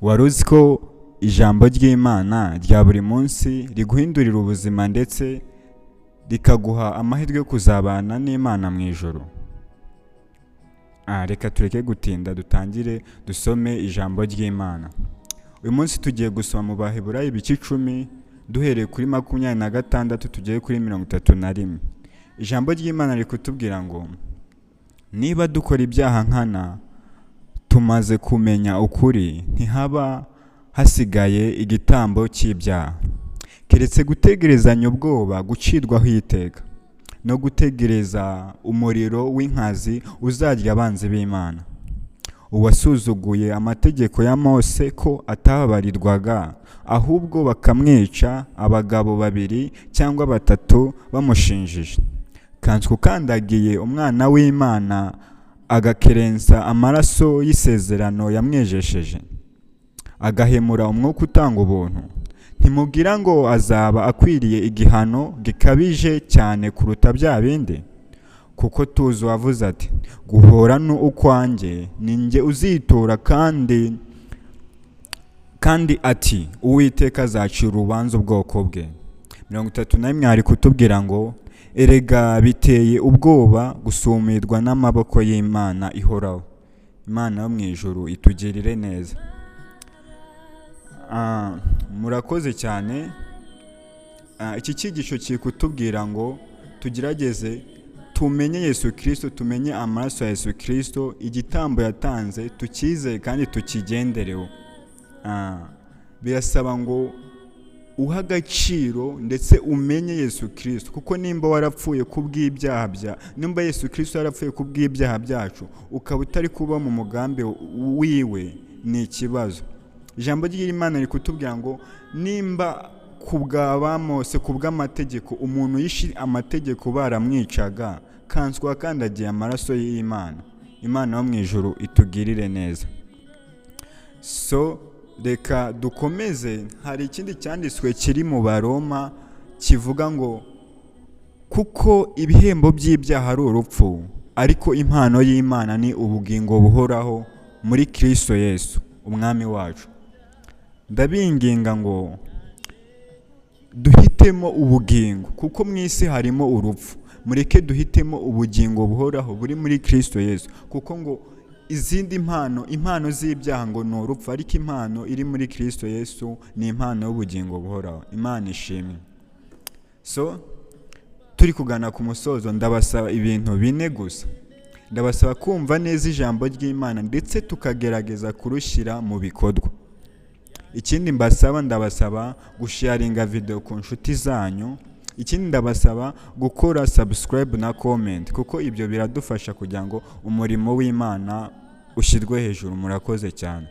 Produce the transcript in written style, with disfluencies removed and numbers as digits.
Wari uzi ko ijambo ry'Imana rya buri munsi riguhindurira ubuzima ndetse rikaguha amahirwe yo kuzabana n'Imana mu ijuru? Reka tureke gutinda, dutangire dusome ijambo ry'Imana. Uyu munsi tugiye gusoma mu Baheburayo ibice 10, duhereye kuri 26 tugere kuri 31. Ijambo ry'Imana riri kutubwira ngo niba dukora ibyaha nkana tumaze kumenya ukuri, ntihaba hasigaye igitambo cy'ibyaha, keretse gutegerezanya ubwoba gucirwaho iteka no gutegereza umuriro w'inkazi uzarya abanzi b'Imana. Uwasuzuguye amategeko ya Mose ko atababarirwaga, ahubwo bakamwica abagabo babiri cyangwa batatu bamushinjije, kanswe ukandagiye umwana w'Imana agakerensa amaraso y'isezerano yamwejesheje, agahemura umwuka utanga ubuntu, ntimubwira ngo azaba akwiriye igihano gikabije cyane kuruta bya bindi? Kuko tuzi uwavuze ati: "Guhora ni ukwanjye, ni njye uzitura," kandi ati: "Uwiteka azacira urubanza ubwoko bwe." 31 hari kutubwira ngo erega biteye ubwoba gusumirwa n'amaboko y'Imana ihoraho. Imana yo mu ijuru itugirire neza. Murakoze cyane. Iki cyigisho kiri kutubwira ngo tugerageze tumenye Yesu Kirisito, tumenye amaraso ya Yesu Kirisito, igitambo yatanze tukizeye kandi tukigendereho. Birasaba ngo uhe agaciro ndetse umenye Yesu Kirisito, kuko nimba warapfuye kubw'ibyaha bya nimba Yesu Kirisito yarapfuye kubw'ibyaha byacu, ukaba utari kuba mu mugambi wiwe, ni ikibazo. Ijambo ry'Imana riri kutubwira ngo nimba ku bwa ba Mose, ku bw'amategeko, umuntu yishe amategeko baramwicaga, kanswe wakandagiye amaraso y'Imana. Imana yo mu ijuru itugirire neza. So reka dukomeze. Hari ikindi cyanditswe kiri mu Baroma kivuga ngo kuko ibihembo by'ibyaha ari urupfu, ariko impano y'Imana ni ubugingo buhoraho muri Kristo Yesu umwami wacu. Ndabinginga ngo duhitemo ubugingo, kuko mu isi harimo urupfu. Mureke duhitemo ubugingo buhoraho buri muri Kristo Yesu, kuko ngo izindi mpano, impano z'ibyaha ngo ni urupfu, ariko impano iri muri Kristo Yesu ni impano y'ubugingo buhoraho. Imana ishimwe. So turi kugana ku musozo, ndabasaba ibintu bine gusa. Ndabasaba kumva neza ijambo ry'Imana ndetse tukagerageza kurushyira mu bikorwa. Ikindi mbasaba, ndabasaba gusharinga video ku nshuti zanyu. Ikindi ndabasaba gukora subscribe na comment, kuko ibyo biradufasha kugira ngo umurimo w'Imana ushyirwe hejuru. Murakoze cyane.